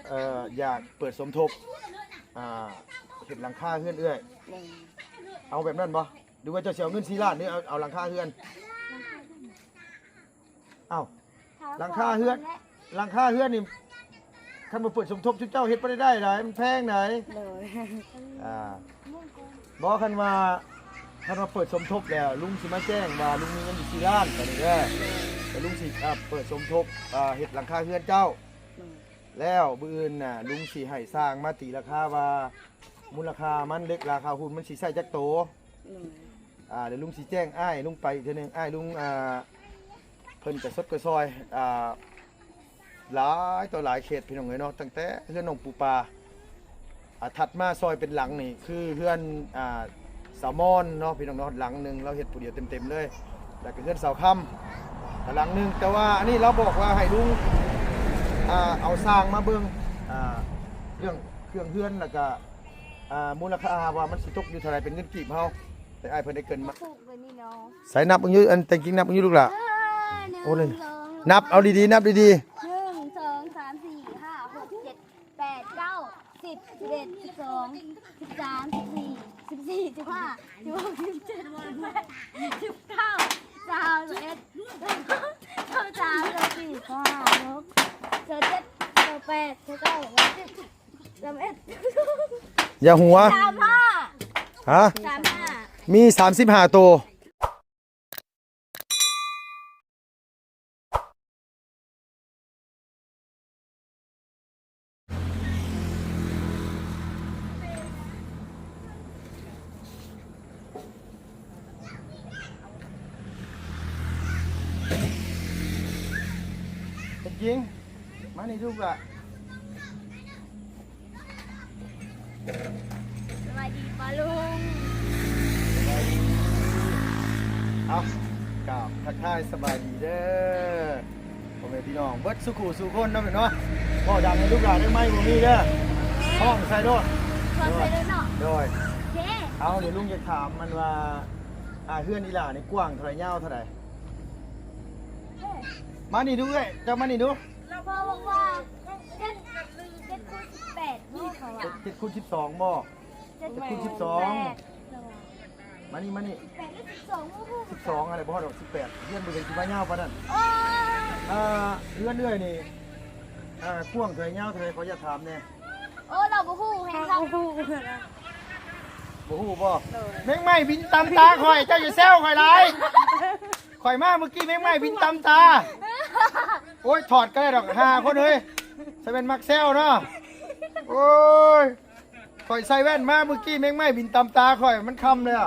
ເອີ ຢາກເປີດສົມທົບ ອ່າ ເຮັດຫຼັງຄາເຮືອນເອື້ອຍ. ເອີ ເອົາແບບນັ້ນບໍ່? ຫຼືວ່າເຈົ້າຊິເອົາເງິນສີ່ລ້ານ ຫຼືເອົາ ເອົາຫຼັງຄາເຮືອນ? ເອົ້າ ຫຼັງຄາເຮືອນ ຫຼັງຄາເຮືອນນີ້ ຄັນບໍ່ເປີດສົມທົບ ຊຸມເຈົ້າເຮັດບໍ່ໄດ້ໄດ໋ ມັນແພງໄດ໋. ໂດຍ ອ່າ ບໍ່ ຄັນວ່າ ຄັນວ່າເປີດສົມທົບແລ້ວ ລຸງຊິມາແຈ້ງວ່າລຸງມີເງິນຢູ່ສີ່ລ້ານ ບາດນີ້ເດີ ແລ້ວລຸງຊິ ອ່າ ເປີດສົມທົບ ອ່າ ເຮັດຫຼັງຄາເຮືອນເຈົ້າ. ໂດຍ ແລ້ວມື້ອື່ນນະ ລຸງຊິໃຫ້ຊ່າງມາຕີລາຄາວ່າ ມູນລະຄ່າມັນ ເຫຼັກລາຄາຫຸ້ນມັນຊິໃຊ້ຈັກໂຕ. ໂດຍ ອ່າ ແລ້ວລຸງຊິແຈ້ງອ້າຍລຸງໄປອີກເທື່ອໜຶ່ງ. ອ້າຍລຸງ ອ່າ ເພິ່ນກະຊົດກະຊ່ອຍ ອ່າ ຫຼາຍຕໍ່ຫຼາຍເຂດ ພີ່ນ້ອງເອີຍເນາະ ຕັ້ງແຕ່ເຮືອນນ້ອງປູປາ ອ່າ ຖັດມາຊ່ອຍເປັນຫຼັງນີ້ ຄືເຮືອນ ອ່າ ສາວມອນເນາະ ພີ່ນ້ອງເນາະ ຫຼັງໜຶ່ງ ລາວເຮັດຜູ້ດຽວເຕັມໆເລີຍ. ແລ້ວກະເຮືອນສາວຄຳກະຫຼັງໜຶ່ງ ແຕ່ວ່າອັນນີ້ລາວບອກວ່າໃຫ້ລຸງ ອ່າ ເອົາຊ່າງມາເບິ່ງ ອ່າ ເລື່ອງເຄື່ອງເຮືອນ ແລ້ວກະ ອ່າ ມູນລະຄ່າວ່າມັນຊິຕົກຢູ່ເທົ່າໃດເປັນເງິນກີບເຮົາ. ແຕ່ອ້າຍເພິ່ນໄດ້ເກີ່ນມາ ໃສ່ນັບເບິ່ງຢູ່ ອັນແຕ່ງກິງນັບເບິ່ງຢູ່ລູກຫຼ້າ. ໂອ້ ນັບເອົາດີໆ ນັບດີໆ. ໜຶ່ງ ສອງ ສາມ ສີ່ ຫ້າ ຫົກ ເຈັດ ແປດ ເກົ້າ ສິບ ສິບເອັດ ສິບສອງ ສິບສາມ ສິບສີ່ ສິບສີ່ ສິບຫ້າ ສິບຫົກ ສິບເຈັດ ສິບແປດ ສິບເກົ້າ ຊາວ ຊາວເອັດ ຊາວສອງ ຊາວສາມ ຊາວສີ່ ຊາວຫ້າ ຊາວຫົກ ຊາວເຈັດ ຊາວແປດ ຊາວເກົ້າ ຊາວສິບ ຊາວສິບເອັດ ຢ່າຫົວ ສາມສິບຫ້າ ຮະ ສາມສິບຫ້າ ມີສາມສິບຫ້າໂຕ. ເປັນຈິງ ມານີ້ລູກຫຼ້າ. ສະບາຍດີປ້າລຸງ. ເອົາ ກາບທັກທາຍສະບາຍດີເດີ ພໍ່ແມ່ພີ່ນ້ອງເບິດສູ່ຄູ່ສູ່ຄົນເນາະ ເນາະ. ເວົ້າດັງໃຫ້ລູກຫຼ້ານໄດ້ໄມບໍ່ມີເດີ ຮ້ອງໃສ່ໂລດ ຮ້ອງໃສ່ໂລດເນາະ. ໂດຍ ໂອເຄ. ເອົາ ດຽວລຸງຢາກຖາມມັນວ່າ ອ່າ ເຮືອນອີ່ຫຼ້ານີ້ກວ້າງເທົ່າໃດ ຍາວເທົ່າໃດ? ເອີ ມານີ້ດູເອື້ອຍ ເຈົ້າມານີ້ດູ. ພໍ່ບອກວ່າ ເຈັດ ເຈັດຄູນສິບແປດ ເນາະ ເຂົາວ່າ ເຈັດ ເຈັດຄູນສິບສອງບໍ່? ເຈັດ ເຈັດຄູນສິບສອງ ມານີ້ ມານີ້ ສິບແປດ ຫຼື ສິບສອງ ບໍ່ຮູ້ ສິບສອງ ອັນໃດບໍ່ຮອດດອກ ສິບແປດ ຮຽນບໍ່ເຖິງຊິມາຍາວປານນັ້ນ. ໂອ້ ອ່າ ເຮືອນເອື້ອຍນີ້ ອ່າ ກວ້າງເທົ່າໃດ ຍາວເທົ່າໃດ ຂໍຢາກຖາມແດ່. ໂອ້ ລາວບໍ່ຮູ້ແຮງ ເຮົາບໍ່ຮູ້ ບໍ່ຮູ້ບໍ່? ໂດຍ ແມງໄມ້ບິນຕຳຕາຂ້ອຍ ເຈົ້າຢ່າແຊວຂ້ອຍຫຼາຍ. ຂ້ອຍມາມື້ກີ້ແມງໄມ້ບິນຕຳຕາ. ໂອ້ຍ ຖອດກໍໄດ້ດອກ ຫ້າຄົນເອີຍ ໃສ່ແວ່ນມັກແຊວເນາະ. ໂອ້ຍ ຂ້ອຍໃສ່ແວ່ນມາມື້ກີ້ແມງໄມ້ບິນຕຳຕາຂ້ອຍ ມັນຄ່ຳແລ້ວ.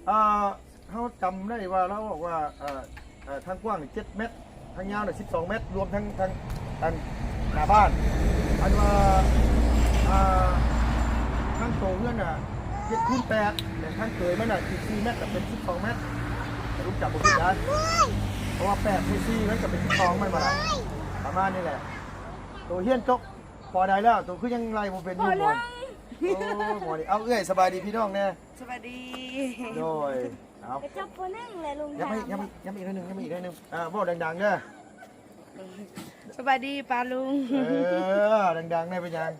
ອ່າ ເຮົາຈຳໄດ້ວ່າລາວບອກວ່າ ເອີ ເອີ ທາງກວ້າງນີ້ເຈັດແມັດ ທາງຍາວນີ້ສິບສອງແມັດ ລວມທັງ ທັງ ທັງໜ້າບ້ານ. ອັນວ່າ ອ່າ ທາງໂຕເຮືອນນະ ເຈັດຄູນແປດ ແລະ ທາງເກີຍມັນນະ ອີກສີ່ແມັດ ກະເປັນສິບສອງແມັດ ຖ້າລຸງຈຳບໍ່ຜິດນະ. ເພາະວ່າແປດໃສ່ສີ່ມັນກະເປັນສິບສອງ ແມ່ນບໍ່ລະ? ປະມານນີ້ແຫຼະ. ໂຕຮຽນຈົບ ປ.ໃດແລ້ວ? ໂຕຄືຍັງໄລ່ບໍ່ເປັນຢູ່? ປ.ໜຶ່ງ ໂອ້ຍ ໝໍນີ້. ເອົາ ເອື້ອຍ ສະບາຍດີພີ່ນ້ອງແດ່. ສະບາຍດີ. ໂດຍ. ເອົາ ໄປຈັບ ປ.ໜຶ່ງ ແຫຼະລຸງ. ຍັບມາ ຍັບມາ ຍັບມາອີກໜ້ອຍໜຶ່ງ ຍັບມາອີກໜ້ອຍໜຶ່ງ. ອ່າ ເວົ້າດັງໆເດີ. ສະບາຍດີປ້າລຸງ. ເອີ ດັງໆແດ່. ເປັນຫຍັງ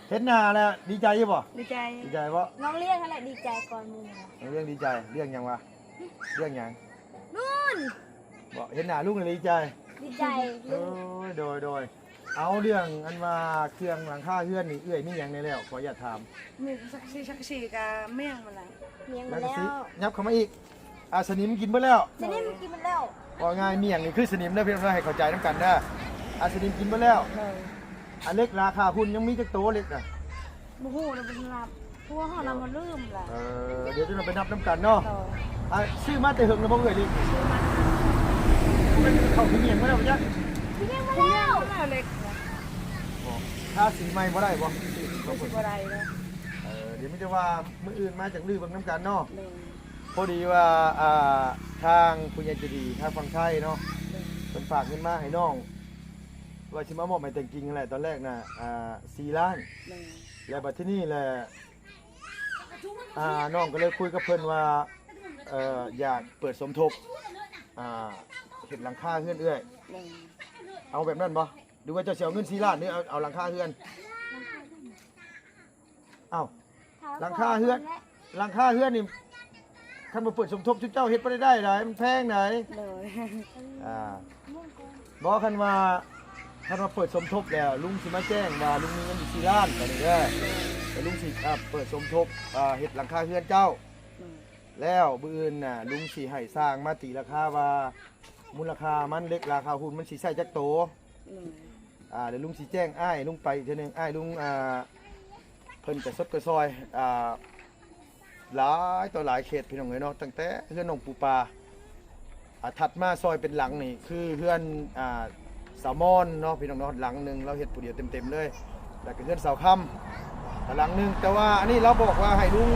ເຫັນໜ້າແລ້ວດີໃຈຢູ່ບໍ່? ດີໃຈ. ດີໃຈບໍ່? ນ້ອງລ້ຽງຫັ້ນແຫຼະດີໃຈກ່ອນໝູ່. ນ້ອງລ້ຽງດີໃຈ. ເລື່ອງຫຍັງວະ? ເລື່ອງຫຍັງ? ນູ້ນ ບໍ່ ເຫັນໜ້າລຸງແລ້ວດີໃຈ. ດີໃຈ. ໂອ້ຍ ໂດຍໆ. ເອົາ ເລື່ອງອັນວ່າເຄື່ອງຫຼັງຄາເຮືອນນີ້ ເອື້ອຍມີຫຍັງແດ່ແລ້ວ? ຂໍອະນຸຍາດຖາມ. ມີສັງກະສີ ສັງກະສີກະມ້ຽງໝົດແລ້ວ. ມ້ຽງໝົດແລ້ວ. ຍັບເຂົ້າມາອີກ. ອ່າ ສະໜິມກິນເບິດແລ້ວ. ສະໜິມກິນເບິດແລ້ວ. ເວົ້າງ່າຍ ມ້ຽງນີ້ຄືສະໜິມເດີ ພີ່ນ້ອງ ໃຫ້ເຂົ້າໃຈນຳກັນເດີ. ອ່າ ສະໜິມກິນເບິດແລ້ວ. ໂດຍ. ອ່າ ເຫຼັກລາຄາຫຸ້ນຍັງມີຈັກໂຕເຫຼັກນະ? ບໍ່ຮູ້ລະ ບໍ່ໄດ້ນັບ ພວກເຮົານະ ບໍ່ລືມລະ. ເອີ ດຽວຈະໄປນັບນຳກັນເນາະ. ໂດຍ. ອ່າ ຊື້ມາແຕ່ເຫິງລະບໍ່ເອື້ອຍເຫຼັກ? ຊື້ມາ ມັນເຂົ້າຂີ້ໝ້ຽງມາແລ້ວບໍ່ຈັກ? ຂີ້ໝ້ຽງມາແລ້ວ. ຂີ້ໝ້ຽງມາແລ້ວເຫຼັກ. ບໍ່ ທາສີໃໝ່ບໍ່ໄດ້ບໍ່? ບໍ່ໄດ້ເນາະ. ເອີ ດຽວມີແຕ່ວ່າມື້ອື່ນມາຈັ່ງລືເບິ່ງນຳກັນເນາະ. ໂດຍ. ພໍດີວ່າ ອ່າ ທາງຜູ້ໃຫຍ່ໃຈດີທາງຝັ່ງໄທເນາະ ໂດຍ ເພິ່ນຝາກເງິນມາໃຫ້ນ້ອງ ວ່າຊິມາມອບໃຫ້ແຕ່ງກິງຫັ້ນແຫຼະ ຕອນແລກນະ ອ່າ ສີ່ລ້ານ. ໂດຍ. ແລ້ວບັດທີນີ້ແຫຼະ ອ່າ ນ້ອງກໍເລີຍຄຸຍກັບເພິ່ນວ່າ ເອີ ຢາກເປີດສົມທົບ ອ່າ ເຮັດຫຼັງຄາເຮືອນເອື້ອຍ. ໂດຍ. ເອົາແບບນັ້ນບໍ່? ຫຼືວ່າເຈົ້າຊິເອົາເງິນສີ່ລ້ານ ຫຼືເອົາ ເອົາຫຼັງຄາເຮືອນ? ເອົ້າ ຫຼັງຄາເຮືອນ ຫຼັງຄາເຮືອນນີ້ ຄັນບໍ່ເປີດສົມທົບ ຊຸມເຈົ້າເຮັດບໍ່ໄດ້ໄດ້ໃດ ມັນແພງໃດ. ໂດຍ ອ່າ ບໍ່ ຄັນວ່າ ຄັນວ່າເປີດສົມທົບແລ້ວ ລຸງຊິມາແຈ້ງວ່າລຸງມີເງິນຢູ່ສີ່ລ້ານ ບາດນີ້ເດີ ແລ້ວລຸງຊິ ອ່າ ເປີດສົມທົບ ອ່າ ເຮັດຫຼັງຄາເຮືອນເຈົ້າ. ໂດຍ ແລ້ວມື້ອື່ນນະ ລຸງຊິໃຫ້ຊ່າງມາຕີລາຄາວ່າ ມູນລະຄ່າມັນ ເຫຼັກລາຄາຫຸ້ນມັນຊິໃຊ້ຈັກໂຕ. ໂດຍ ອ່າ ແລ້ວລຸງຊິແຈ້ງອ້າຍລຸງໄປອີກເທື່ອໜຶ່ງ. ອ້າຍລຸງ ອ່າ ເພິ່ນກະຊົດກະຊ່ອຍ ອ່າ ຫຼາຍຕໍ່ຫຼາຍເຂດ ພີ່ນ້ອງເອີຍເນາະ ຕັ້ງແຕ່ເຮືອນນ້ອງປູປາ ອ່າ ຖັດມາຊ່ອຍເປັນຫຼັງນີ້ ຄືເຮືອນ ອ່າ ສາວມອນເນາະ ພີ່ນ້ອງເນາະ ຫຼັງໜຶ່ງ ລາວເຮັດຜູ້ດຽວເຕັມໆເລີຍ. ແລ້ວກະເຮືອນສາວຄຳກະຫຼັງໜຶ່ງ. ແຕ່ວ່າອັນນີ້ລາວບອກວ່າໃຫ້ລຸງ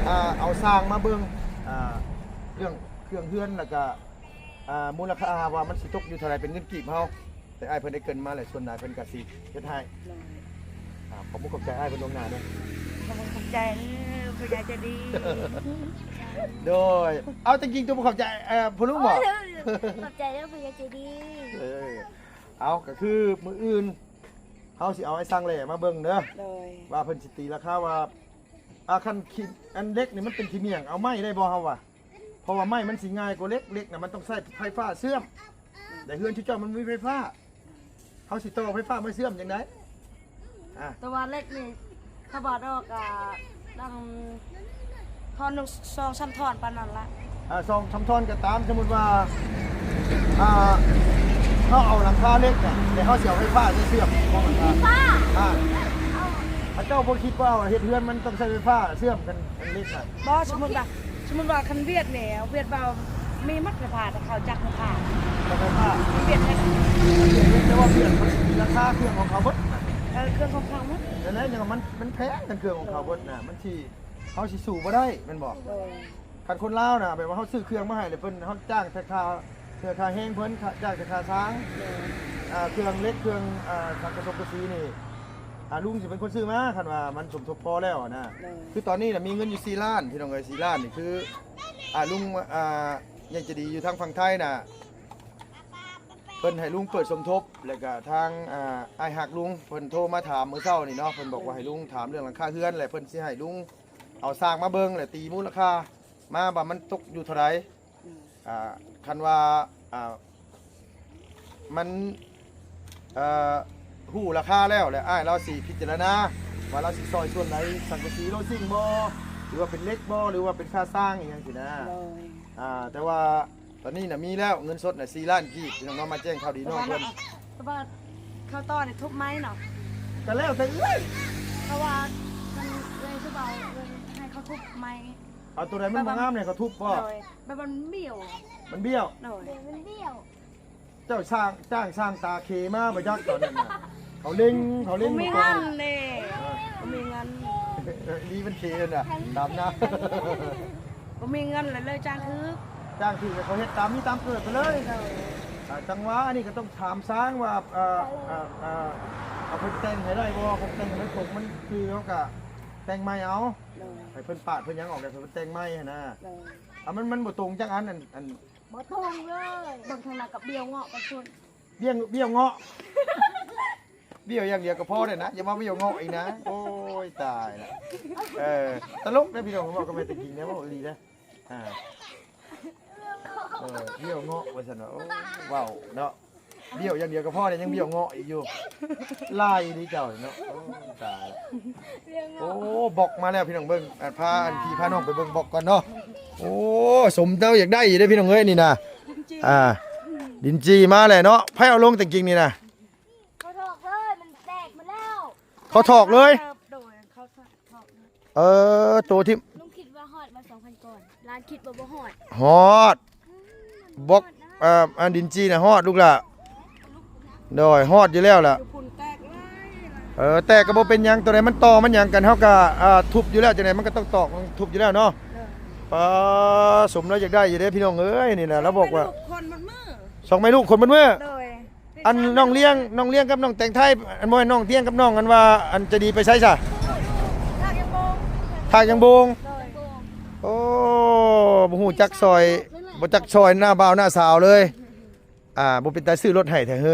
ອ່າ ເອົາຊ່າງມາເບິ່ງ ອ່າ ເລື່ອງເຄື່ອງເຮືອນ ແລ້ວກະ ອ່າ ມູນລະຄ່າວ່າມັນຊິຕົກຢູ່ເທົ່າໃດເປັນເງິນກີບເຮົາ. ແຕ່ອ້າຍເພິ່ນໄດ້ເກີ່ນມາແລ້ວ ສ່ວນຫຼາຍເພິ່ນກະຊິເຮັດໃຫ້. ໂດຍ ອ່າ ຂອບມຸກຂອບໃຈອ້າຍເພິ່ນລ່ວງໜ້າເດີ. ຂອບຄຸນຂອບໃຈເດີ ຜູ້ໃຫຍ່ໃຈດີ. ໂດຍ ເອົາ ແຕ່ຈິງຕົວບໍ່ຂອບໃຈ ເອີ ພໍ່ລຸງບໍ? ຂອບໃຈເດີຜູ້ໃຫຍ່ໃຈດີ. ເອີ ເອົາ ກະຄືມື້ອື່ນ ເຮົາຊິເອົາໄອ້ຊ່າງແຫຼມາເບິ່ງເດີ ໂດຍ ວ່າເພິ່ນຊິຕີລາຄາວ່າ ອ່າ ຄັນຂີ້ ອັນເຫຼັກນີ້ມັນເປັນຂີ້ໝ້ຽງ ເອົາໄມ້ໄດ້ບໍ່ເຮົາວ່າ? ເພາະວ່າໄມ້ມັນຊິງ່າຍກວ່າເຫຼັກ ເຫຼັກນະມັນຕ້ອງໃຊ້ໄຟຟ້າເຊື່ອມ ແຕ່ເຮືອນຊຸມເຈົ້າມັນບໍ່ມີໄຟຟ້າ ເຮົາຊິຕໍ່ໄຟຟ້າມາເຊື່ອມຈັ່ງໃດ? ອ່າ ແຕ່ວ່າເຫຼັກນີ້ ຖ້າບາດອອກກະ ດັງ ທ່ອນໜຶ່ງ ສອງສາມທ່ອນປານນັ້ນລະ. ອ່າ ສອງສາມທ່ອນກະຕາມ ສົມມຸດວ່າ ອ່າ ເຮົາເອົາຫຼັງຄາເຫຼັກນະ ແຕ່ເຮົາຊິເອົາໄຟຟ້າມາເຊື່ອມ ໄຟຟ້າ ອ່າ ເຂົາເຈົ້າບໍ່ຄິດວ່າເຮັດເຮືອນມັນຕ້ອງໃຊ້ໄຟຟ້າເຊື່ອມກັນ ເຫຼັກນະ. ບໍ່ ສົມມຸດວ່າ ສົມມຸດວ່າຄັນຫວຽດນີ້ ຫວຽດວ່າມີໝົດໄຟຟ້າ ແຕ່ເຂົາຈັກໄຟຟ້າ ຈັກໄຟຟ້າ ຫວຽດແທ້ ແຕ່ວ່າຫວຽດເຂົາຊິຕີລາຄາເຄື່ອງຂອງເຂົາເບິດນະ. ເອີ ເຄື່ອງຂອງເຂົາໝົດ ນັ້ນແຫຼະ ຍັງວ່າມັນ ມັນແພງກັນເຄື່ອງຂອງເຂົາເບິດນະ ມັນຊິ ເຮົາຊິສູ້ບໍ່ໄດ້ແມ່ນບໍ່? ໂດຍ ຄັນຄົນລາວນະ ແບບວ່າເຮົາຊື້ເຄື່ອງມາໃຫ້ແລ້ວ ເພິ່ນ ເຮົາຈ້າງແຕ່ຄ່າ ເພື່ອຄ່າແຮງເພິ່ນ ຄ່າ ຈ້າງແຕ່ຄ່າຊ່າງ ໂດຍ ອ່າ ເຄື່ອງເຫຼັກ ເຄື່ອງ ອ່າ ສັງກະສົງກະສີນີ້ ອ່າ ລຸງຊິເປັນຄົນຊື້ມາ ຄັນວ່າມັນສົມທົບພໍແລ້ວນະ. ໂດຍ ຄືຕອນນີ້ນະມີເງິນຢູ່ສີ່ລ້ານ ພີ່ນ້ອງເອີຍ ສີ່ລ້ານນີ້ຄື ອ່າ ລຸງ ອ່າ ໃຫຍ່ໃຈດີຢູ່ທາງຝັ່ງໄທນະ ເພິ່ນໃຫ້ລຸງເປີດສົມທົບ ແລ້ວກະທາງ ອ່າ ອ້າຍຮັກລຸງ ເພິ່ນໂທມາຖາມມື້ເຊົ້ານີ້ເນາະ ເພິ່ນບອກວ່າໃຫ້ລຸງຖາມເລື່ອງຫຼັງຄາເຮືອນ ແລ້ວເພິ່ນຊິໃຫ້ລຸງເອົາຊ່າງມາເບິ່ງ ແລ້ວຕີມູນລະຄ່າມາວ່າມັນຕົກຢູ່ເທົ່າໃດ. ອືມ ອ່າ ຄັນວ່າ ອ່າ ມັນ ເອີ ຮູ້ລາຄາແລ້ວ ແລ້ວອ້າຍລາວຊິພິຈາລະນາວ່າລາວຊິຊ່ອຍສ່ວນໃດ ສັງກະສີໂລຊິງບໍ່ ຫຼືວ່າເປັນເຫຼັກບໍ່ ຫຼືວ່າເປັນຄ່າຊ່າງອີ່ຫຍັງຊີ້ນະ. ໂດຍ ອ່າ ແຕ່ວ່າຕອນນີ້ນະມີແລ້ວ ເງິນສົດນະສີ່ລ້ານກີບ ພີ່ນ້ອງເນາະ ມາແຈ້ງຂ່າວດີນ້ອງເພິ່ນ. ແຕ່ວ່າເຂົາຕໍ່ນີ້ທຸບໄມ້ເນາະ ກະແລ້ວແຕ່ເອື້ອຍ ເພາະວ່າມັນເອື້ອຍຄືເວົ້າ ເອື້ອຍໃຫ້ເຂົາທຸບໄມ້. ເອົາໂຕໃດມັນບໍ່ງາມໃຫ້ເຂົາທຸບບໍ່? ໂດຍ ແບບມັນບ້ຽວ ມັນບ້ຽວ. ໂດຍ ມັນບ້ຽວ ເຈົ້າຊ່າງ ຈ້າງຊ່າງຕາເຂມາບໍ່ຈັກຕອນນັ້ນນະ ເຂົາເລັງ ເຂົາເລັງ ບໍ່ມີເງິນເດ້ ເອີ ບໍ່ມີເງິນ ເອີ ອີ່ຫຼີມັນເຂນະ ຕາມໜ້າ ບໍ່ມີເງິນເລີຍ ເລີຍຈ້າງຖືກ ຈ້າງຖືກ ແລ້ວເຂົາເຮັດຕາມມີຕາມເກີດໄປເລີຍ. ໂດຍ ອ່າ ຈັ່ງຫວະອັນນີ້ກະຕ້ອງຖາມຊ່າງວ່າ ເອີ ເອີ ເອີ ເອົາເພິ່ນແຕ່ງໃຫ້ໄດ້ບໍ່ ເພິ່ນແຕ່ງໃຫ້ມັນຕົງມັນຄື ເຮົາກະແຕ່ງໃໝ່ເອົາ. ໂດຍ ໃຫ້ເພິ່ນປາດເພິ່ນຫຍັງອອກ ແລ້ວເພິ່ນແຕ່ງໃໝ່ຫັ້ນນະ. ໂດຍ ອ່າ ມັນ ມັນບໍ່ຕົງຈັກອັນ ອັນ ອັນ ບໍ່ຕົງເລີຍ ເບິ່ງທາງນັ້ນກະບ້ຽວເງາະໄປພຸ້ນ ບ້ຽວ ບ້ຽວເງາະ ບ້ຽວຢ່າງດຽວກະພໍແລ້ວນະ ຢ່າມາບ້ຽວເງາະອີກນະ. ໂອ້ຍ ຕາຍລະ ເອີ ຕະຫຼົກເດ້ພີ່ນ້ອງ ເວົ້າກັບແມ່ຕະກີ້ແດ່ ເວົ້າອີ່ຫຼີເດ້. ອ່າ ເອີ ບ້ຽວເງາະວ່າຊັ້ນວ່າ ໂອ້ ເວົ້າເນາະ ບ້ຽວຢ່າງດຽວກະພໍແລ້ວ ຍັງບ້ຽວເງາະອີກຢູ່ ຫຼາຍອີ່ຫຼີເຈົ້ານີ້ເນາະ. ໂອ້ ຕາຍລະ ໂອ້ ບລັອກມາແລ້ວພີ່ນ້ອງ ເບິ່ງ ອ່າ ພາ ອ່າ ພີ່ພານ້ອງໄປເບິ່ງບລັອກກ່ອນເນາະ. ໂອ້ ສົມເຈົ້າຢາກໄດ້ຢູ່ເດ້ພີ່ນ້ອງເອີຍ ນີ້ນະ. ອ່າ ດິນຈີ່ມາແລ້ວເນາະ ໃຜເອົາລົງແຕ່ກິກນີ້ນະ? ເຂົາຖອກເລີຍ ມັນແຕກໝົດແລ້ວ ເຂົາຖອກເລີຍ. ໂດຍ ເຂົາຖອກເລີຍ. ເອີ ໂຕທີ່ ລຸງຄິດວ່າຮອດບໍ່ ສອງພັນກ້ອນ ຫຼານຄິດວ່າບໍ່ຮອດ. ຮອດ ອືມ ບລັອກ ເອີ ອັນດິນຈີ່ນະຮອດລູກຫຼ້າ ໂດຍ ຮອດຢູ່ແລ້ວລະ ຢູ່ພຸ້ນແຕກຫຼາຍ ເອີ ແຕກກະບໍ່ເປັນຫຍັງ ໂຕໃດມັນຕໍ່ມັນຫຍັງກັນ ເຮົາກະ ອ່າ ທຸບຢູ່ແລ້ວ ຈັ່ງໃດມັນກະຕ້ອງຕອກ ທຸບຢູ່ແລ້ວເນາະ. ໂດຍ ປາ ສົມແລ້ວຢາກໄດ້ຢູ່ເດ້ພີ່ນ້ອງເອີຍ ນີ້ນະ ລາວບອກວ່າ ສອງແມ່ລູກຄົນໝົດມື້ ໂດຍ ອັນນ້ອງລ້ຽງ ນ້ອງລ້ຽງກັບນ້ອງແຕງໄທ ອັນບໍ່ແມ່ນນ້ອງລ້ຽງກັບນ້ອງ ອັນວ່າ ອັນໃຈດີໄປໃສຊະ? ທາກຍັງໂບງ ໂດຍ ໂອ້ ບໍ່ຮູ້ຈັກຊ່ອຍ ບໍ່ຈັກຊ່ອຍໜ້າບ່າວໜ້າສາວເລີຍ. ອ່າ ບໍ່ເປັນຕາຊື້ລົດໃຫ້ແທ້ເຮີ.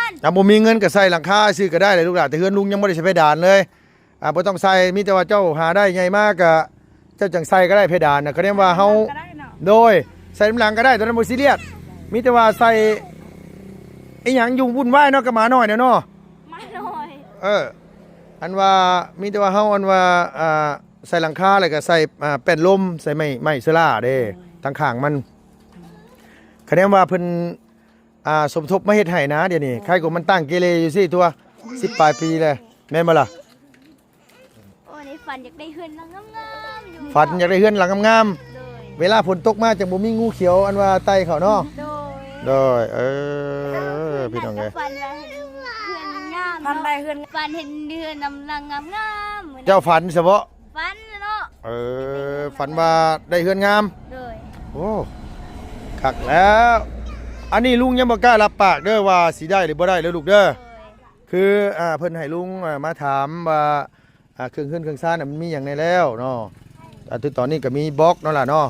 ຖ້າບໍ່ມີເງິນກໍໃສ່ຫຼັງຄາຊື່ກໍໄດ້ແຫຼະລູກຫຼານ, ແຕ່ເຮືອນລຸງຍັງບໍ່ໄດ້ໃສ່ເພດານເລີຍ. ອ່າ ບໍ່ຕ້ອງໃສ່, ມີແຕ່ວ່າເຈົ້າຫາໄດ້ໃຫຍ່ມາກໍເຈົ້າຈັ່ງໃສ່ກໍໄດ້ເພດານນະ. ຄະແນນວ່າເຮົາ ກໍໄດ້ເນາະ ໂດຍ ໃສ່ນຳຫຼັງກໍໄດ້, ຕອນນັ້ນບໍ່ຊີຣຽສ. ມີແຕ່ວ່າໃສ່ອີ່ຫຍັງຢູ່ວຸ່ນວາຍເນາະ ກັບໝານ້ອຍນະເນາະ. ໝານ້ອຍ ເອີ ອັນວ່າ ມີແຕ່ວ່າເຮົາ ອັນວ່າ ອ່າ ໃສ່ຫຼັງຄາ ແລ້ວກໍໃສ່ ອ່າ ແປ້ນລົມ ໃສ່ໄມ້ ໄມ້ເຊື້ອລາເດ້ ອືມ ທາງຂ້າງມັນ. ຄະແນນວ່າເພິ່ນ ອ່າ ສົມທົບມາເຮັດໃຫ້ນະ ດຽວນີ້. ໂອ້ ໃຄກວ່າມັນຕັ້ງເກເລຢູ່ຊີ້ຕົວະ ສິບປາຍປີແລ້ວ ແມ່ນບໍ່ລະ? ໂອ້ ໃນຝັນຢາກໄດ້ເຮືອນຫຼັງງາມໆຢູ່. ຝັນຢາກໄດ້ເຮືອນຫຼັງງາມໆ. ໂດຍ ເວລາຝົນຕົກມາຈັ່ງບໍ່ມີງູຂຽວອັນວ່າໄຕ່ເຂົ້າເນາະ. ໂດຍ ໂດຍ ເອີ ພີ່ນ້ອງເອີຍ ຝັນວ່າເຫັນເຮືອນງາມ ຝັນໄດ້ເຮືອນ ຝັນເຫັນເຮືອນນຳຫຼັງງາມໆ. ເຈົ້າຝັນຊະເບາະ? ຝັນເນາະ. ເອີ ຝັນວ່າໄດ້ເຮືອນງາມ. ໂດຍ ໂອ້ ຄັກແລ້ວ. ອັນນີ້ລຸງຍັງບໍ່ກ້າຮັບປາກເດີວ່າຊິໄດ້ຫຼືບໍ່ໄດ້ເດີລູກເດີ. ໂດຍ ຄື ອ່າ ເພິ່ນໃຫ້ລຸງ ອ່າ ມາຖາມວ່າ ອ່າ ເຄື່ອງເຮືອນເຄື່ອງຊານນະ ມັນມີຫຍັງແດ່ແລ້ວເນາະ. ອ່າ ຄືຕອນນີ້ກໍມີບລັອກເນາະຫຼະເນາະ,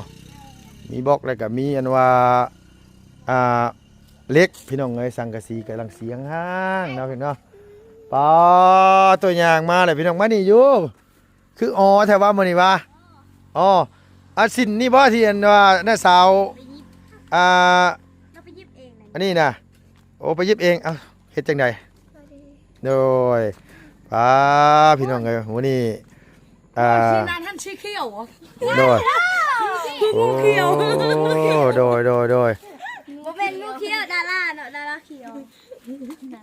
ມີບລັອກ ແລ້ວກໍມີອັນວ່າ ອ່າ ເຫຼັກ ພີ່ນ້ອງເອີຍ, ສັງກະສີກຳລັງສີຫ້າງໆເນາະ ພີ່ນ້ອງເນາະ. ປາ ຕົວຢ່າງມາແລ້ວ ພີ່ນ້ອງ. ມານີ້ຢູ່ ຄືອໍແທ້ວ່າມື້ນີ້ວ່າ. ອໍ ອາ ສິ້ນນີ້ບໍ່ ທີ່ອັນວ່ານ້າສາວ ໄປຫຍິບ ອ່າ ລາວໄປຫຍິບເອງນະ ອັນນີ້ນະ. ໂອ້ ໄປຫຍິບເອງ. ເອົ້າ ເຮັດຈັ່ງໃດ? ໂດຍ ປາ ພີ່ນ້ອງເອີຍ ມື້ນີ້ ອ່າ ໂອ້ຍ ສີນັ້ນຫັ້ນສີຂຽວ. ໂດຍ ໂອ້ ຂຽວ ໂດຍ ໂດຍ ໂດຍ ບໍ່ແມ່ນງູຂຽວ ດາລາເນາະ ດາລາຂຽວ.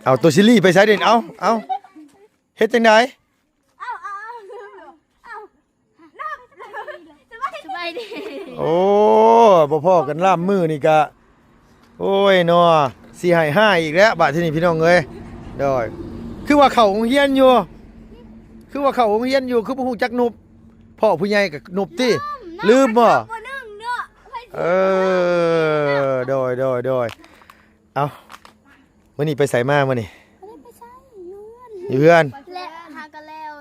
ເອົາ ຕົວຊີຣີໄປໃສເດ? ເອົາ ເອົາ ເຮັດຈັ່ງໃດ? ເອົາ ເອົາ ເອົາ ເອົາ ສະບາຍ ສະບາຍດີ. ໂອ້ ບໍ່ພໍ້ກັນຫຼາຍມື້ນີ້ກະ ໂອ້ຍເນາະ ຊິໃຫ້ຮ້າຍອີກແລ້ວບາດທີນີ້ ພີ່ນ້ອງເອີຍ. ໂດຍ ຄືວ່າເຂົ້າໂຮງຮຽນຢູ່ ຄືວ່າເຂົ້າໂຮງຮຽນຢູ່ ຄືບໍ່ຮູ້ຈັກນົບ? ພໍ່ຜູ້ໃຫຍ່ກໍນົບຕິ ລືມບໍ່? ເອີ ໂດຍ ໂດຍ ໂດຍ. ເອົ້າ ມື້ນີ້ໄປໃສມາມື້ນີ້? ບໍ່ໄດ້ໄປໃສ ຢູ່ເຮືອນ ຢູ່ເຮືອນ ແລະຫາກໍແລ້ວ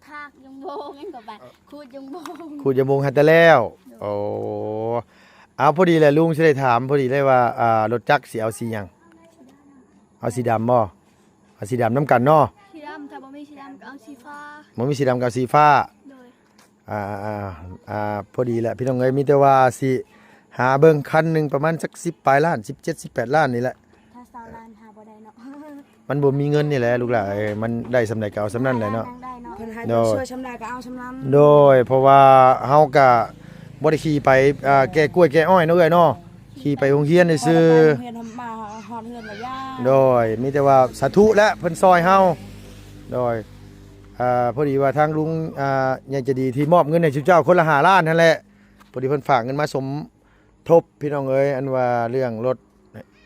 ຖາກຢາງໂບງ ຍັງກໍບາດ ຂູດຢາງໂບງ ຂູດຢາງໂບງ ຫາແຕ່ແລ້ວ. ໂອ້ ເອົາ ພໍດີແຫຼະ ລຸງຊິໄດ້ຖາມ ພໍດີເລີຍວ່າ ອ່າ ລົດຈັກຊິເອົາສີຫຍັງ? ເອົາສີດຳບໍ່? ເອົາສີດຳນຳກັນເນາະ ສີດຳ. ຖ້າບໍ່ມີສີດຳກໍເອົາສີຟ້າ ບໍ່ມີສີດຳກໍເອົາສີຟ້າ. ໂດຍ ອ່າ ອ່າ ອ່າ ພໍດີແຫຼະ ພີ່ນ້ອງເອີຍ ມີແຕ່ວ່າຊິຫາເບິ່ງຄັນໜຶ່ງປະມານຈັກສິບປາຍລ້ານ ສິບເຈັດ ສິບແປດລ້ານນີ້ແຫຼະ. ຖ້າຊາວລ້ານຫາບໍ່ໄດ້ເນາະ ມັນບໍ່ມີເງິນນີ້ແຫຼະລູກຫຼານເອີຍ ມັນໄດ້ສ່ຳໃດກໍເອົາສ່ຳນັ້ນແຫຼະເນາະ. ໂດຍ ໂດຍ ເພາະວ່າເຮົາກະບໍ່ໄດ້ຂີ່ໄປ ອ່າ ແກ່ກ້ວຍແກ່ອ້ອຍເນາະເອື້ອຍເນາະ ຂີ່ໄປໂຮງຮຽນຊື່ໆ. ໂດຍ ມີແຕ່ວ່າສາທຸແຫຼະ ເພິ່ນຊ່ອຍເຮົາ. ໂດຍ ອ່າ ພໍດີວ່າທາງລຸງ ອ່າ ໃຫຍ່ໃຈດີທີ່ມອບເງິນໃຫ້ຊຸມເຈົ້າຄົນລະຫ້າລ້ານຫັ້ນແຫຼະ ພໍດີເພິ່ນຝາກເງິນມາສົມທົບ ພີ່ນ້ອງເອີຍ ອັນວ່າເລື່ອງລົດ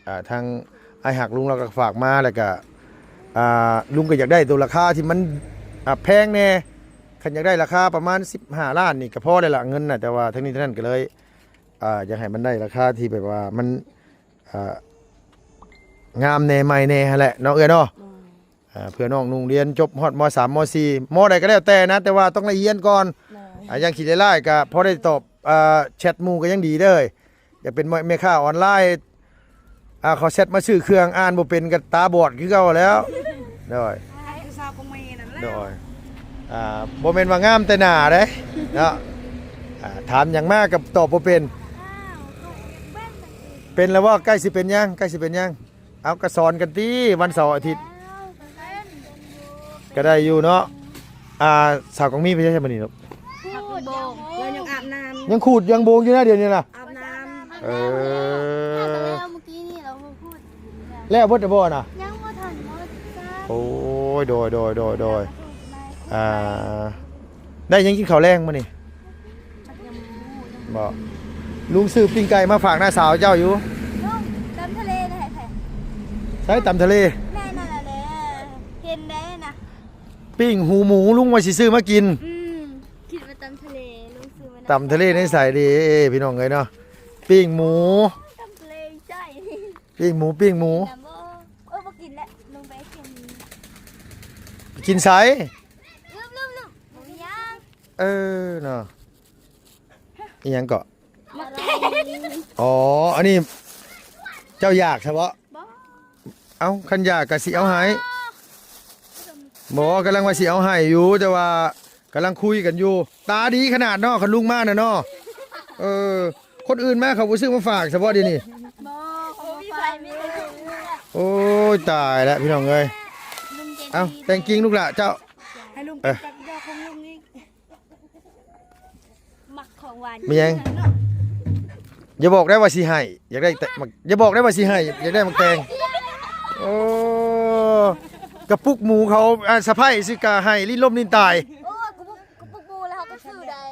ອ່າ ທາງອ້າຍຮັກລຸງລາວກໍຝາກມາ ແລ້ວກໍ ອ່າ ລຸງກໍຢາກໄດ້ໂຕລາຄາທີ່ມັນ ອ່າ ແພງແດ່ ຄັນຢາກໄດ້ລາຄາປະມານສິບຫ້າລ້ານນີ້ກໍພໍແລ້ວລະເງິນນະ ແຕ່ວ່າທັງນີ້ທັງນັ້ນກໍເລີຍ ອ່າ ຢາກໃຫ້ມັນໄດ້ລາຄາທີ່ແບບວ່າມັນ ອ່າ ງາມແດ່ໃໝ່ແດ່ຫັ້ນແຫຼະເນາະເອື້ອຍເນາະ. ໂດຍ ອ່າ ເພື່ອນ້ອງນຸ່ງຮຽນຈົບຮອດ ມ.ສາມ ມ.ສີ່ ມ.ໃດກໍແລ້ວແຕ່ນະ ແຕ່ວ່າຕ້ອງໄດ້ຮຽນກ່ອນ. ໂດຍ ອ່າ ຢ່າງຂີ້ລ້າຍໆກໍພໍໄດ້ຕອບ ອ່າ ແຊັດໝູ່ກໍຍັງດີເດີ້. ຢາກເປັນແມ່ຄ້າອອນລາຍ ອ່າ ເຂົາແຊັດມາຊື້ເຄື່ອງ ອ່ານບໍ່ເປັນກໍຕາບອດຄືເກົ່າແລ້ວ. ໂດຍ ໃຫ້ຄືຊາວກອງເມນັ້ນແຫຼະ. ໂດຍ ອ່າ ບໍ່ແມ່ນວ່າງາມແຕ່ໜ້າເດ້ເນາະ. ອ່າ ຖາມຫຍັງມາກໍຕອບບໍ່ເປັນ. ເປັນແລ້ວບໍ່? ໃກ້ຊິເປັນຫຍັງ? ໃກ້ຊິເປັນຫຍັງ? ເອົາ ກໍສອນກັນຕິ ວັນເສົາອາທິດ ກໍໄດ້ຢູ່ເນາະ. ອ່າ ສາວກອງມີໄປໃສມື້ນີ້ລູກ? ຂູດຢາງໂບງ ລາວຍັງອາບນ້ຳ ຍັງຂູດຢາງໂບງຢູ່ນະ ດຽວນີ້ນະ. ອາບນ້ຳ ເອີ ອາບແລ້ວ ເມື່ອກີ້ນີ້ລາວຂູດ ແລ້ວເບິດແລ້ວບໍ່ນະ? ຍັງບໍ່ທັນໝົດຊ້ຳ. ໂອ້ຍ ໂດຍ ໂດຍ ໂດຍ ໂດຍ ອ່າ ໄດ້ຫຍັງກິນເຂົ້າແລງມື້ນີ້? ບໍ່ ລຸງຊື້ປີ້ງໄກ່ມາຝາກນ້າສາວເຈົ້າຢູ່. ລຸງ ຕຳທະເລນະ ໃຫ້ໃຜ? ໃສຕຳທະເລ? ແມ່ນນັ້ນແຫຼະ ເຫັນໄດ້ນະ. ປີ້ງຫູໝູ ລຸງວ່າຊິຊື້ມາກິນ. ອືມ ຄິດວ່າຕຳທະເລ ລຸງຊື້ມາ. ຕຳທະເລໃນໃສເດ ພີ່ນ້ອງເອີຍເນາະ. ປີ້ງໝູ ຕຳທະເລໃສ ປີ້ງໝູ ປີ້ງໝູ. ເອີ ບໍ່ກິນແຫຼະ ລົງໄປກິນ ກິນໃສ? ລືມ ລືມ ລືມ ບໍ່ມີຫຍັງ. ເອີເນາະ ອີຫຍັງເກາະ? ໝາກແຕງ. ອໍ ອັນນີ້ເຈົ້າຢາກຊະເບາະ? ບໍ່ ເອົ້າ ຄັນຢາກກະຊິເອົາໃຫ້. ບໍ່ ກຳລັງວ່າຊິເອົາໃຫ້ຢູ່ ແຕ່ວ່າກຳລັງຄຸຍກັນຢູ່. ຕາດີຂະໜາດເນາະ ຄັນລຸງມານະເນາະ. ເອີ ຄົນອື່ນມາເຂົາບໍ່ຊື້ມາຝາກສະເພາະດຽວນີ້. ບໍ່ ເຂົາບໍ່ຝາກ ມີແຕ່ລຸງນີ້ແຫຼະ. ໂອ້ຍ ຕາຍແລ້ວພີ່ນ້ອງເອີຍ. ເອົ້າ ແຕ່ງກິ່ງລູກຫຼ້າເຈົ້າ. ໃຫ້ລຸງ ເອີ ເກັບດອກຂອງລຸງອີກ. ມັກຂອງຫວານ ມີຫຍັງ? ຢ່າບອກໄດ້ວ່າຊິໃຫ້ ຢາກໄດ້ແຕ່ໝາກ ຢ່າບອກໄດ້ວ່າຊິໃຫ້ ຢາກໄດ້ໝາກແຕງ. ໂອ້ ກະປຸກໝູເຂົາ ອ່າ ສະໃພ້ຊິກະໃຫ້ ລີ້ນລົມລີ້ນຕາຍ. ໂອ້ ກະປຸກ ກະປຸກໝູແລ້ວເຮົາກະຊື້ໄດ້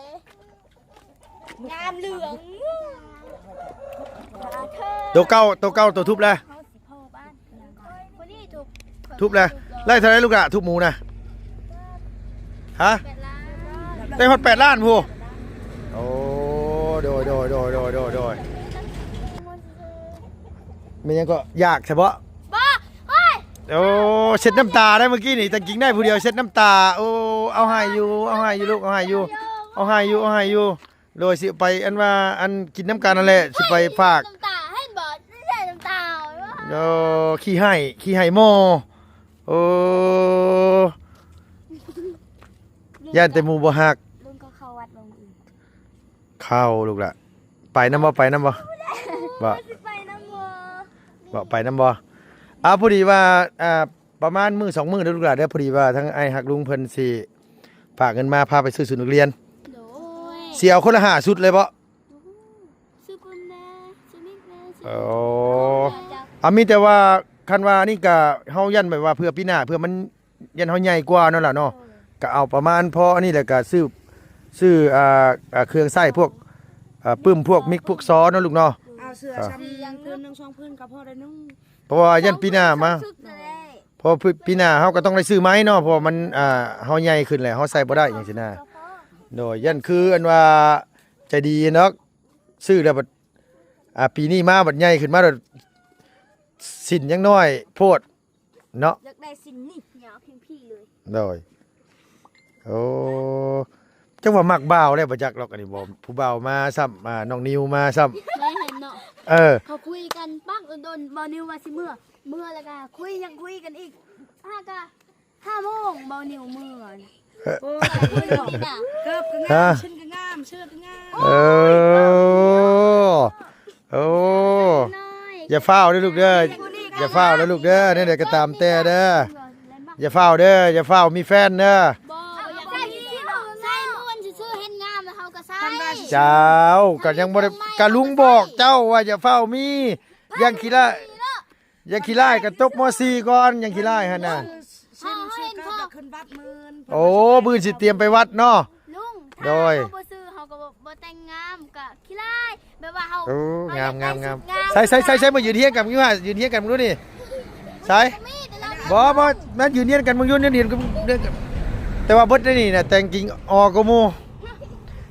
ງາມເຫຼືອງ. ໂຕເກົ່າ ໂຕເກົ່າ ໂຕທຸບແລ້ວ. ທຸບແລ້ວ ໄດ້ເທົ່າໃດລູກຫຼ້າ ທຸບໝູນະ? ຮະ? ໄດ້ຮອດແປດລ້ານພຸ້ນ. ໂອ້ ໂດຍ ໂດຍ ໂດຍ ໂດຍ ໂດຍ ໂດຍ. ແມ່ນຫຍັງເກາະ ຢາກຊະເບາະ? ບໍ່ ໂອ້ຍ ໂອ້ ເຊັດນ້ຳຕາໄດ້ມື້ກີ້ນີ້ ແຕ່ງກິ່ງໄດ້ຜູ້ດຽວ ເຊັດນ້ຳຕາ. ໂອ້ ເອົາໃຫ້ຢູ່ ເອົາໃຫ້ຢູ່ລູກ ເອົາໃຫ້ຢູ່ ເອົາໃຫ້ຢູ່ ເອົາໃຫ້ຢູ່. ໂດຍ ຊິໄປ ອັນວ່າ ອັນກິນນຳກັນນັ້ນແຫຼະ ຊິໄປຝາກ. ນ້ຳຕາ ເຫັນບໍ່? ໃສ່ນ້ຳຕາ. ໂອ້ ຂີ້ໄຫ້ ຂີ້ໄຫ້ໝໍ. ໂອ້ ຢ້ານແຕ່ໝູ່ບໍ່ຮັກ. ລຸງກໍເຂົ້າວັດບໍ່ມື້ອື່ນ? ເຂົ້າລູກຫຼ້າ. ໄປນຳບໍ່? ໄປນຳບໍ່? ບໍ່ ຊິໄປນຳບໍ່? ບໍ່ ໄປນຳບໍ່? ອ່າ ພໍດີວ່າ ອ່າ ປະມານມື້ສອງມື້ເດີລູກຫຼ້າເດີ ພໍດີວ່າທາງອ້າຍຮັກລຸງເພິ່ນຊິຝາກເງິນມາ ພາໄປຊື້ຊຸດນັກຮຽນ. ໂດຍ ຊິເອົາຄົນລະຫ້າຊຸດເລີຍບໍ່? ຊື້ປຸ້ນແດ່ ຊື້ມິກແດ່ ຊື້ ໂອ້ ເອົາ ມີແຕ່ວ່າ ຄັນວ່າອັນນີ້ກະ ເຮົາຢ້ານແບບວ່າເພື່ອປີໜ້າ ເພື່ອມັນ ຢ້ານເຮົາໃຫຍ່ກວ່ານັ້ນລະເນາະ. ໂດຍ ກະເອົາປະມານພໍອັນນີ້ແຫຼະ ກະຊື້ ຊື້ ອ່າ ອ່າ ເຄື່ອງໃຊ້ພວກ ອ່າ ປຶ້ມ ພວກມິກ ພວກຊໍເນາະລູກເນາະ. ເອົາເສື້ອ ອ່າ ຊຳ ພື້ນໜຶ່ງສອງພື້ນກະພໍໄດ້ນຸ່ງ ເພາະວ່າຢ້ານປີໜ້າມາ ເພາະປີໜ້າເຮົາກໍຕ້ອງໄດ້ຊື້ໃໝ່ເນາະ ເພາະວ່າມັນ ອ່າ ເຮົາໃຫຍ່ຂຶ້ນແລ້ວ ເຮົາໃສ່ບໍ່ໄດ້ຫຍັງຊີ້ນະ. ໂດຍ ຢ້ານຄືອັນວ່າໃຈດີເນາະ ຊື້ແລ້ວບັດ ອ່າ ປີນີ້ມາບັດໃຫຍ່ຂຶ້ນມາ ແລ້ວສິ້ນຍັງນ້ອຍໂພດເນາະ. ຢາກໄດ້ສິ້ນນີ້ ຍາວພຽງພີ້ເລີຍ. ໂດຍ ໂອ້ ຈັກວ່າມັກບ່າວແລ້ວບໍ່ຈັກດອກ ອັນນີ້ບໍ່ ຜູ້ບ່າວມາຊ້ຳ ອ່າ ນ້ອງນິວມາຊ້ຳ ໄດ້ເຫັນເນາະ. ເອີ ເຂົາຄຸຍກັນປັກດົນໆ ບ່າວນິວວ່າຊິເມືອ ເມືອແລ້ວກະຄຸຍ ຍັງຄຸຍກັນອີກ ຫາກະຫ້າໂມງ ບ່າວນິວເມືອ. ເອີ ໂອ້ຍ ເກີບກໍງາມ ຮະ ຊຸດກໍງາມ ເສື້ອກໍງາມ. ເອີ ໂອ້ ນ້ອຍ ຢ່າຟ້າວເດີລູກເດີ ຢ່າຟ້າວເດີລູກເດີ ແນວໃດກໍຕາມແຕ່ເດີ ຢ່າຟ້າວເດີ ຢ່າຟ້າວມີແຟນເດີ. ບໍ່ ຢາກໃສ່ ໃສ່ມ່ວນຊື່ໆ ເຮັດງາມແລ້ວເຮົາກໍໃສ່. ເຈົ້າກໍຍັງບໍ່ໄດ້ ກະລຸງບອກເຈົ້າວ່າຢ່າຟ້າວມີ ຢ່າງຂີ້ລ້າຍ ຢ່າງຂີ້ລ້າຍກໍຈົບ ມ.ສີ່ ກ່ອນ ຢ່າງຂີ້ລ້າຍຫັ້ນນະ. ເອີ ເຮົາເຫັນພໍ່ ຂຶ້ນວັດມື້ອື່ນ ໂອ້ ມື້ອື່ນຊິຕຽມໄປວັດເນາະ. ລຸງ ໂດຍ ຖ້າເຮົາບໍ່ຊື້ ເຮົາກໍບໍ່ ບໍ່ແຕ່ງງາມ ກໍຂີ້ລ້າຍ ແບບວ່າເຮົາ ໂອ້ ເຮົາຢາກໄດ້ ງາມ ງາມ ຊຸດງາມ ໃສ່ ໃສ່ ໃສ່ ໃສ່ ມາຢືນຮຽງກັນ ຢູ່ຫັ້ນ ຢືນຮຽງກັນເບິ່ງດູນີ້ ໃສ່ ບໍ່ ບໍ່ ມາຢືນຮຽງກັນເບິ່ງຢູ່ ຢືນກັນ ແຕ່ວ່າເບິດໃນນີ້ນະ ແຕ່ງກິ່ງອໍກວ່າໝູ່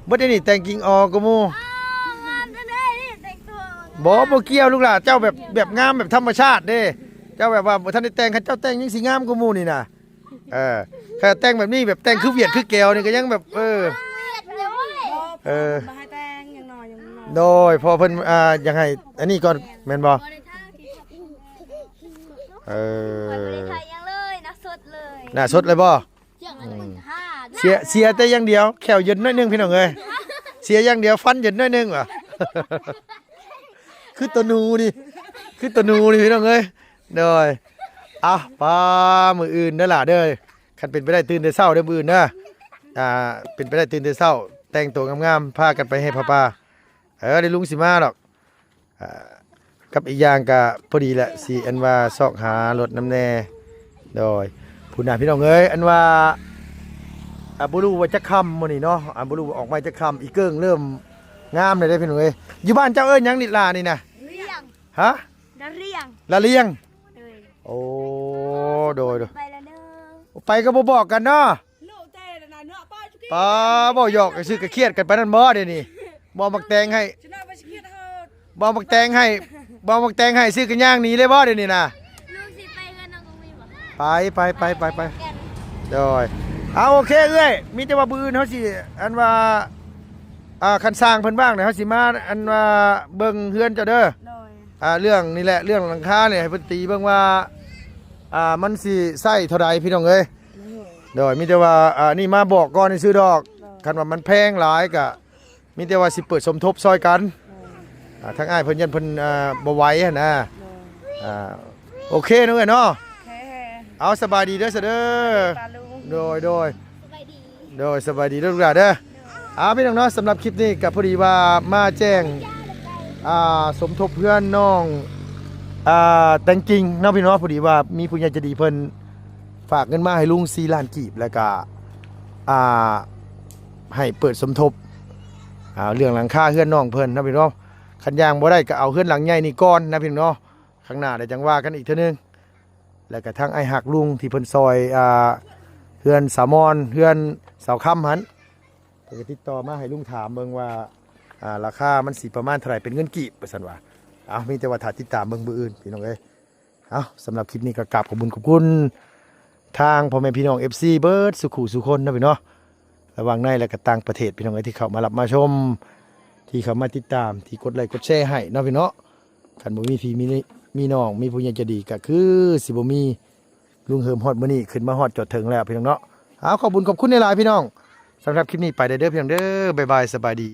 ເບິດໃນນີ້ແຕ່ງກິ່ງອໍກວ່າໝູ່. ອໍ ງາມແທ້ເດ້ ແຕ່ງຕົວ ບໍ່ ບໍ່ກ່ຽວລູກຫຼ້າ ເຈົ້າແບບ ແບບງາມແບບທຳມະຊາດເດ້ ເຈົ້າແບບວ່າບໍ່ທັນໄດ້ແຕ່ງ ຄັນເຈົ້າແຕ່ງຍັງຊິງາມກວ່າໝູ່ນີ້ນະ. ເອີ ຖ້າແຕ່ງແບບນີ້ ແບບແຕ່ງຄືຫວຽດຄືແກວນີ້ກໍຍັງແບບ ເອີ ເອີ ບໍ່ໃຫ້ແຕ່ງ ຍັງນ້ອຍ ຍັງນ້ອຍ. ໂດຍ ເພາະເພິ່ນ ອ່າ ຢາກໃຫ້ອັນນີ້ກ່ອນ ແມ່ນບໍ່? ບໍ່ໄດ້ຖ່າຍ ເອີ ຂ້ອຍບໍ່ໄດ້ຖ່າຍຫຍັງເລີຍ ໜ້າສົດເລີຍ ໜ້າສົດເລີຍບໍ່? ອືມ ເສຍ ເສຍແຕ່ຢ່າງດຽວ ແຂ້ວເຢັນໜ້ອຍໜຶ່ງພີ່ນ້ອງເອີຍ ເສຍຢ່າງດຽວ ຟັນເຢັນໜ້ອຍໜຶ່ງວ່າ ຄືໂຕໜູນີ້ ຄືໂຕໜູນີ້ພີ່ນ້ອງເອີຍ. ໂດຍ ເອົ້າ ປ້າ ມື້ອື່ນເດີຫຼ້າເດີ ຄັນເປັນໄປໄດ້ຕື່ນແຕ່ເຊົ້າເດີມື້ອື່ນເດີ ອ່າ ເປັນໄປໄດ້ຕື່ນແຕ່ເຊົ້າ ແຕ່ງໂຕງາມໆ ພາກັນໄປແຫ່ຜ້າປ່າ. ເອີ ດຽວລຸງຊິມາດອກ ອ່າ ກັບອີກຢ່າງກະພໍດີແຫຼະ ຊິອັນວ່າຊອກຫາລົດນຳແດ່. ໂດຍ ພຸ້ນນະພີ່ນ້ອງເອີຍ ອັນວ່າ ອ່າ ບໍ່ຮູ້ວ່າຈັກຄ່ຳມື້ນີ້ເນາະ ອ່າ ບໍ່ຮູ້ວ່າອອກມາຈັກຄ່ຳ ອີເກິ່ງເລີ່ມງາມແລ້ວເດ້ພີ່ນ້ອງເອີຍ. ຢູ່ບ້ານເຈົ້າເອີ້ນຫຍັງນີ້ລະນີ້ນະ? ລຽງ ຮະ? ລະລຽງ ລະລຽງ. ໂດຍ ໂອ້ ໂດຍ ໂດຍ ໄປແລ້ວເດີ ໄປກໍບໍ່ບອກກັນເນາະ. ປ້າ ເວົ້າຫຍອກຊື່ກໍຄຽດກັນປານນັ້ນບໍ່ດຽວນີ້ ບໍ່ມັກແຕ່ງໃຫ້ ບໍ່ມັກແຕ່ງໃຫ້ ບໍ່ມັກແຕ່ງໃຫ້ຊື່ກໍຍ່າງໜີເລີຍບໍ່ດຽວນີ້ນະ? ລູກຊິໄປເຮືອນນ້ອງກະມີບໍ່? ໄປ ໄປ ໄປ ໄປ ໄປ ໂດຍ ເອົາ ໂອເຄເອື້ອຍ ມີແຕ່ວ່າມື້ອື່ນເຮົາຊິ ອັນວ່າ ອ່າ ຄັນຊ່າງເພິ່ນວ່າງເຮົາຊິມາ ອັນວ່າເບິ່ງເຮືອນເຈົ້າເດີ. ໂດຍ ອ່າ ເລື່ອງນີ້ແຫຼະ ເລື່ອງຫຼັງຄານີ້ໃຫ້ເພິ່ນຕີເບິ່ງວ່າ ອ່າ ມັນຊິໃຊ້ເທົ່າໃດພີ່ນ້ອງເອີຍ. ໂດຍ ມີແຕ່ວ່າ ອ່າ ນີ້ມາບອກກ່ອນຊື່ໆດອກ. ໂດຍ ຄັນວ່າມັນແພງຫຼາຍກະ ມີແຕ່ວ່າຊິເປີດສົມທົບຊ່ອຍກັນ. ໂດຍ ອ່າ ທາງອ້າຍເພິ່ນຢ້ານເພິ່ນ ອ່າ ບໍ່ໄຫວຫັ້ນນະ. ໂດຍ ອ່າ ໂອເຄເນາະເອີຍເນາະ. ໂອເຄ ເອົາ ສະບາຍດີເດີ ສະເດີ. ປາລຸງ ໂດຍ ໂດຍ ສະບາຍດີ. ໂດຍ ສະບາຍດີເດີລູກຫຼານເດີ. ໂດຍ ອ່າ ພີ່ນ້ອງເນາະ ສຳລັບຄລິບນີ້ກໍພໍດີວ່າມາແຈ້ງ ອ່າ ສົມທົບເຮືອນນ້ອງ ອ່າ ແຕງກິ່ງເນາະພີ່ນ້ອງ. ພໍດີວ່າມີຜູ້ໃຫຍ່ໃຈດີເພິ່ນຝາກເງິນມາໃຫ້ລຸງສີ່ລ້ານກີບ ແລ້ວກໍ ອ່າ ໃຫ້ເປີດສົມທົບ ອ່າ ເລື່ອງຫຼັງຄາເຮືອນນ້ອງເພິ່ນເນາະພີ່ນ້ອງ. ຄັນຍ່າງບໍ່ໄດ້ກໍເອົາເຮືອນຫຼັງໃຫຍ່ນີ້ກ່ອນນະພີ່ນ້ອງເນາະ. ຂ້າງໜ້າດຽວຈັ່ງວ່າກັນອີກເທື່ອໜຶ່ງ. ແລ້ວກະທາງອ້າຍຮັກລຸງທີ່ເພິ່ນຊ່ອຍ ອ່າ ເຮືອນສາວມອນ ເຮືອນສາວຄຳຫັ້ນ ເພິ່ນກໍຕິດຕໍ່ມາໃຫ້ລຸງຖາມເບິ່ງວ່າ ອ່າ ລາຄາມັນຊິປະມານເທົ່າໃດເປັນເງິນກີບ ວ່າຊັ້ນວ່າ. ເອົາ ມີແຕ່ວ່າຖ້າຕິດຕາມເບິ່ງມື້ອື່ນພີ່ນ້ອງເອີຍ. ເອົາ ສຳລັບຄລິບນີ້ກໍກາບຂອບບຸນຂອບຄຸນທາງພໍ່ແມ່ພີ່ນ້ອງ ເອັຟຊີ ເບິດສູ່ຄູ່ສູ່ຄົນເນາະພີ່ນ້ອງ ລະຫວ່າງໃນ ແລະ ກໍຕ່າງປະເທດ ພີ່ນ້ອງເອີຍ ທີ່ເຂົ້າມາຮັບມາຊົມ ທີ່ເຂົ້າມາຕິດຕາມ ທີ່ກົດໄລ້ກົດແຊໃຫ້ເນາະພີ່ນ້ອງ. ຄັນບໍ່ມີພີ່ມີ ມີນ້ອງ ມີຜູ້ໃຫຍ່ໃຈດີ ກໍຄືຊິບໍ່ມີລຸງເຮີມຮອດມື້ນີ້ ຂຶ້ນມາຮອດຈອດເຖິງແລ້ວພີ່ນ້ອງເນາະ. ເອົາ ຂອບບຸນຂອບຄຸນຫຼາຍໆ ພີ່ນ້ອງ. ສຳລັບຄລິບນີ້ໄປແລ້ວເດີພີ່ນ້ອງເດີ. ບາຍບາຍ ສະບາຍດີ.